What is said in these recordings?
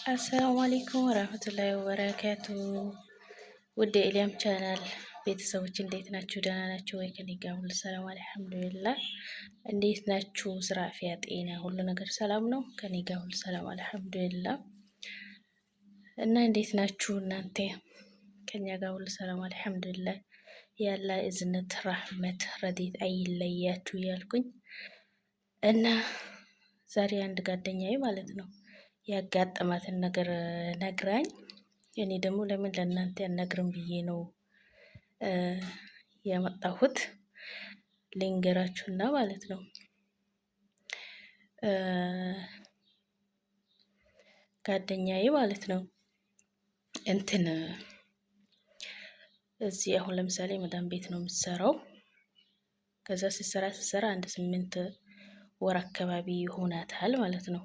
السلام عليكم ورحمة الله وبركاته። ውድ የኤልያም ቻናል ቤተሰቦች እንዴት ናችሁ? ደህና ናችሁ ወይ? ከኔ ጋር ሁሉ ሰላም الحمد لله። እንዴት ናችሁ? ስራ፣ አፍያ፣ ጤና ሁሉ ነገር ሰላም ነው? ከኔ ጋር ሁሉ ሰላም الحمد لله። እና እንዴት ናችሁ እናንተ? ከኛ ጋር ሁሉ ሰላም الحمد لله። የአላህ እዝነት ረህመት ረዴት አይለያችሁ እያልኩኝ እና ዛሬ አንድ ጓደኛዬ ማለት ነው ያጋጠማትን ነገር ነግራኝ እኔ ደግሞ ለምን ለእናንተ ያነግርም ብዬ ነው ያመጣሁት ልንገራችሁና ማለት ነው። ጓደኛዬ ማለት ነው እንትን እዚህ አሁን ለምሳሌ መዳም ቤት ነው የምትሰራው። ከዛ ስትሰራ ስትሰራ አንድ 8 ወር አካባቢ ይሆናታል ማለት ነው።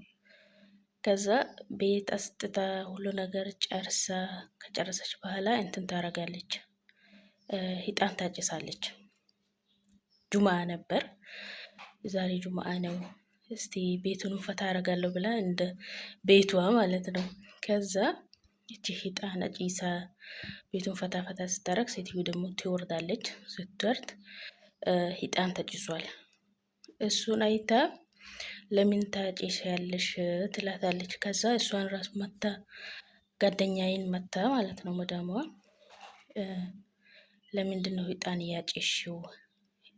ከዛ ቤት አስጥታ ሁሉ ነገር ጨርሳ ከጨረሰች በኋላ እንትን ታረጋለች፣ ሂጣን ታጭሳለች። ጁምአ ነበር፣ ዛሬ ጁምአ ነው፣ እስቲ ቤቱን ፈታ አረጋለሁ ብላ እንደ ቤቷ ማለት ነው። ከዛ እቺ ሂጣን አጭሳ ቤቱን ፈታ ፈታ ስታረግ ሴትዮ ደግሞ ትወርዳለች። ስትወርድ ሂጣን ተጭሷል። እሱን አይታ ለምን ታጭሻለሽ ትላታለች። ከዛ እሷን ራሱ መታ ጓደኛዬን መታ ማለት ነው መዳሟ። ለምንድን ነው ዕጣን ያጨሽው?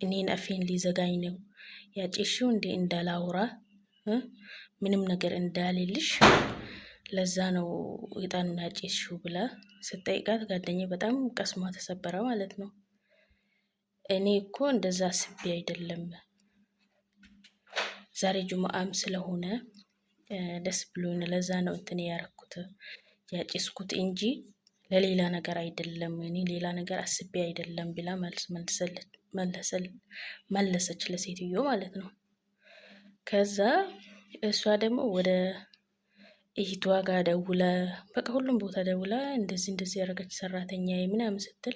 እኔን አፌን ሊዘጋኝ ነው ያጨሽው እንዴ እንዳላውራ ምንም ነገር እንዳልልሽ ለዛ ነው ዕጣኑን ያጨሽው ብላ ስትጠይቃት ጓደኛዬ በጣም ቀስሟ ተሰበረ ማለት ነው። እኔ እኮ እንደዛ አስቤ አይደለም፣ ዛሬ ጁምአም ስለሆነ ደስ ብሎኝ ለዛ ነው እንትን ያረኩት ያጨስኩት እንጂ ለሌላ ነገር አይደለም፣ እኔ ሌላ ነገር አስቤ አይደለም ብላ መለሰች ለሴትዮ ማለት ነው። ከዛ እሷ ደግሞ ወደ እህቷ ጋር ደውላ በቃ ሁሉም ቦታ ደውላ እንደዚህ እንደዚህ ያደረገች ሰራተኛ ምናምን ስትል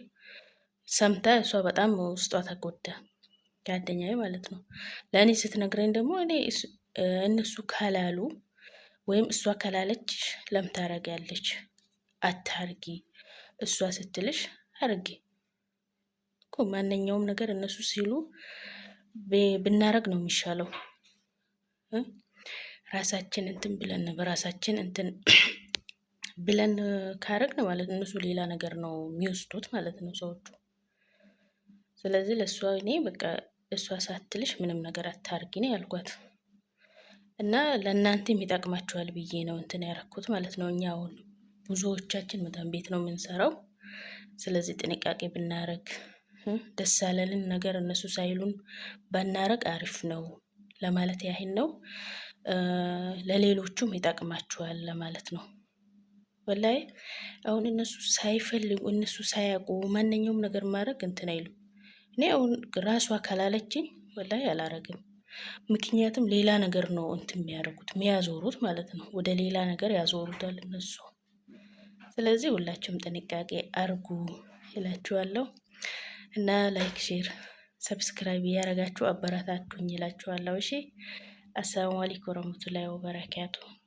ሰምታ እሷ በጣም ውስጧ ተጎዳ። ጓደኛዬ ማለት ነው። ለእኔ ስትነግረኝ ደግሞ እኔ እነሱ ካላሉ ወይም እሷ ካላለች ለምን ታረጊያለሽ? አታርጊ። እሷ ስትልሽ አርጊ እኮ። ማንኛውም ነገር እነሱ ሲሉ ብናረግ ነው የሚሻለው። ራሳችን እንትን ብለን በራሳችን እንትን ብለን ካረግን ማለት እነሱ ሌላ ነገር ነው የሚወስዱት ማለት ነው ሰዎቹ። ስለዚህ ለእሷ እኔ በቃ እሷ ሳትልሽ ምንም ነገር አታርጊ ነው ያልኳት። እና ለእናንተም ይጠቅማችኋል ብዬ ነው እንትን ያረኩት ማለት ነው። እኛ አሁን ብዙዎቻችን መዳም ቤት ነው የምንሰራው። ስለዚህ ጥንቃቄ ብናረግ፣ ደስ ያለንን ነገር እነሱ ሳይሉን ባናረግ አሪፍ ነው ለማለት ያህል ነው። ለሌሎቹም ይጠቅማችኋል ለማለት ነው። ወላሂ አሁን እነሱ ሳይፈልጉ እነሱ ሳያውቁ ማንኛውም ነገር ማድረግ እንትን አይሉም። እኔ አሁን ራሷ ካላለችኝ ወላሂ አላረግም። ምክንያቱም ሌላ ነገር ነው እንትን የሚያደርጉት የሚያዞሩት ማለት ነው። ወደ ሌላ ነገር ያዞሩታል እነሱ። ስለዚህ ሁላችሁም ጥንቃቄ አርጉ እላችኋለሁ እና like፣ share፣ subscribe እያደረጋችሁ አበረታቱኝ እላችኋለሁ። እሺ፣ السلام عليكم ورحمة الله وبركاته።